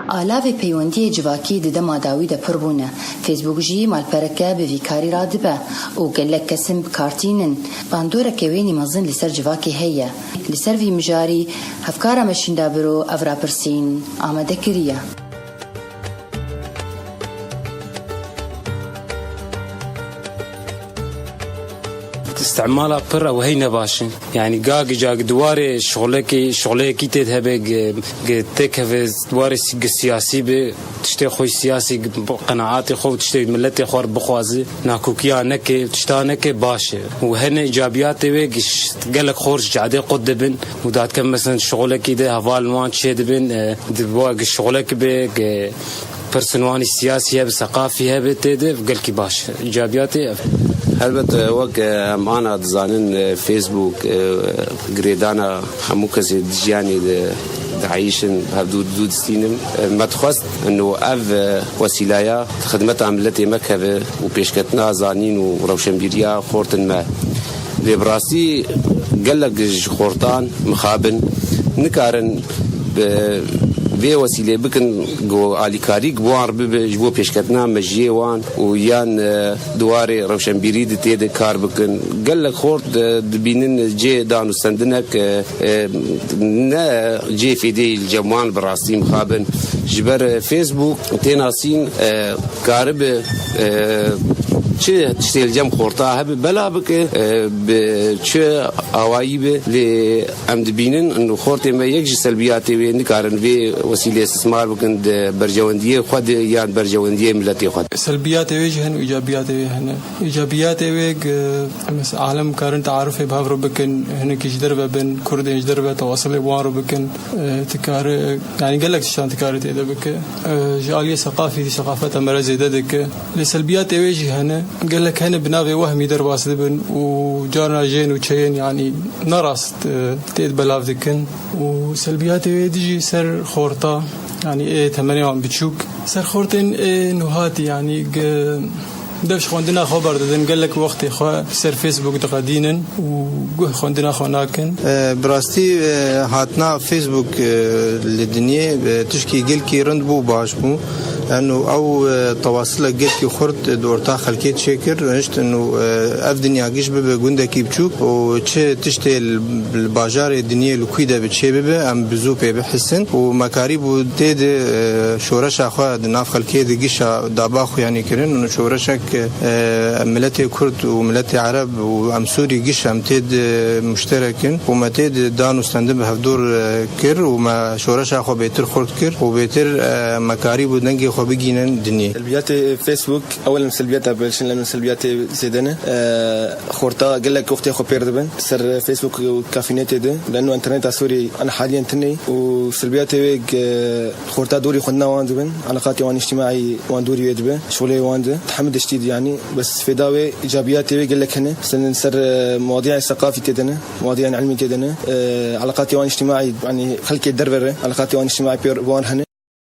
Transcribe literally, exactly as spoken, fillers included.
Alavê peywendiyê civakî di dema dawî de pir bûne. Facebook jî malpereke bi vî karî radibe û gelek kesin bi kar tînin. Bandoreke wênî mezin li ser civakê heye. Li ser vî mijarî hevkara me Şînda Biro ev rapirsîn amade kiriye. Îstimala pir ew hey ne baş in. Yanî gag cag di warê şixulekê, şixuleyekî tê de hebe, gi, gi têk heve di warê si-, gi siyasî be, tiştê xwe siyasî, gi qenaatê xwe û tiştê miletê xwe bixwaze, nakokiya neke, tişta neke baş e. Û hene îcabiyatê wê gi ş-, gelek xor ji cadê qut dibin û datke mesela şixulekî de heval wan çê dibin, e, di wa gi şixulek be, gi Pirsên wan siyasî hebe, seqafî hebe tê de gelkî baş e. Îcabiyatê ev. Helbet, e, wek, e, em ana dizanin, e, Facebook, e, girêdana hemû kesê di jiyanê de diheyîşin, hevdû dû distînin. E, me dixwest ino ev, e, wesîlaya di xidmeta miletê me keve û pêşketina zanîn û rewşenbîriya xortin me. Lê bi rastî gelek ji xortan mixabin nikarin bi vê wesîlê bikin ku alîkarî bi wan re bibe ji bo pêşketina mejiyê wan û yan, e, di warê rewşenbîrî di tê de kar bikin. Gelek xort, e, dibînin cê dan û stendinek, e, e, ne cê fêdeyî li cem wan bi rastî mixabin. Ji ber, e, Facebook tê nasîn, e, karibe, e, çi tiştê li cem xorta hebe bela bike, e, bi çi awayî be, lê em dibînin, û xortê me yek ji selbiyatê wê nikarin vê wesîlê istismar bikin di berjewendiyê xwe de yan berjewendiyê miletê xwe de. Selbiyatê wê jî hene û îcabiyatê wê hene. Îcabiyatê wê, e, mes-, alem karin tearufê bi hev re bikin, hinekî ji derve bin, kurdên ji derve tewasilê bi wan re bikin. E, dikare, yanî gelek tiştan dikare tê de bike. E, ji aliyê seqafî, seqafeta me re zêde dike. Lê selbiyatê wê jî hene. Gelek hene bi navê wehmî derbas dibin û carna jên û çeyên, yanî nerast, e, tê de belav dikin. Û selbiyatê wê dijî ser xorta, yanî ê temenê wan biçûk. Ser xortên ê nuhatî, yanî ge-, dev ji xwendina xwe berdidin, gelek wextê xwe ser Facebook diqedînin û guh xwendina xwe nakin. E, bi rastî, e, hatina Facebook, e, li dinyê, e, tişkî gelkî rind bû, baş bû. Eno ew, e, tewasilek gelkî xurt di orta xelkê çêkir, rihiştin û, e, ev dinya giş bibe gundekî biçûk û çi tiştê li, li bajarê dinyê li kûy de bi çê bibe, em bi zû pê bihisin û me karîbû tê de, e, şoreşa xwe di nav xelkê de gişa daba xuyanî kirin û şoreşek, e, miletê Kurd û miletê Ereb û em Sûrî giş em tê de muşterek in û me tê de dan û stendin bi hevdor, e, kir û me şoreşa xwe bêtir xurt kir û bêtir, e, me karîbû dengê xwe bigînin dinyê. Selbiyatê Facebook, ewel em selbiyata belşin, em selbiyatê zêde ne. E, xorta gelek wextê xwe pêr dibin. Ser Facebook û kafînetê de. Leno interneta Sûrî ana haliyen tune û selbiyatê wê ge-, xorta dorî xwendina wan dibin. Eleqatê wan îctimaî wan dorî wê dibe. Şolê wan de. Hemî tiştî de yanî. Bes fêda wê, îcabiyatê wê gelek hene. Mesela ser, e, mewadîyê seqafî tê de ne. Mewadîyên ilmî tê de ne. E, eleqatê wan îctimaî, yanî xelkê derve re. Eleqatê wan îctimaî pêr wan hene.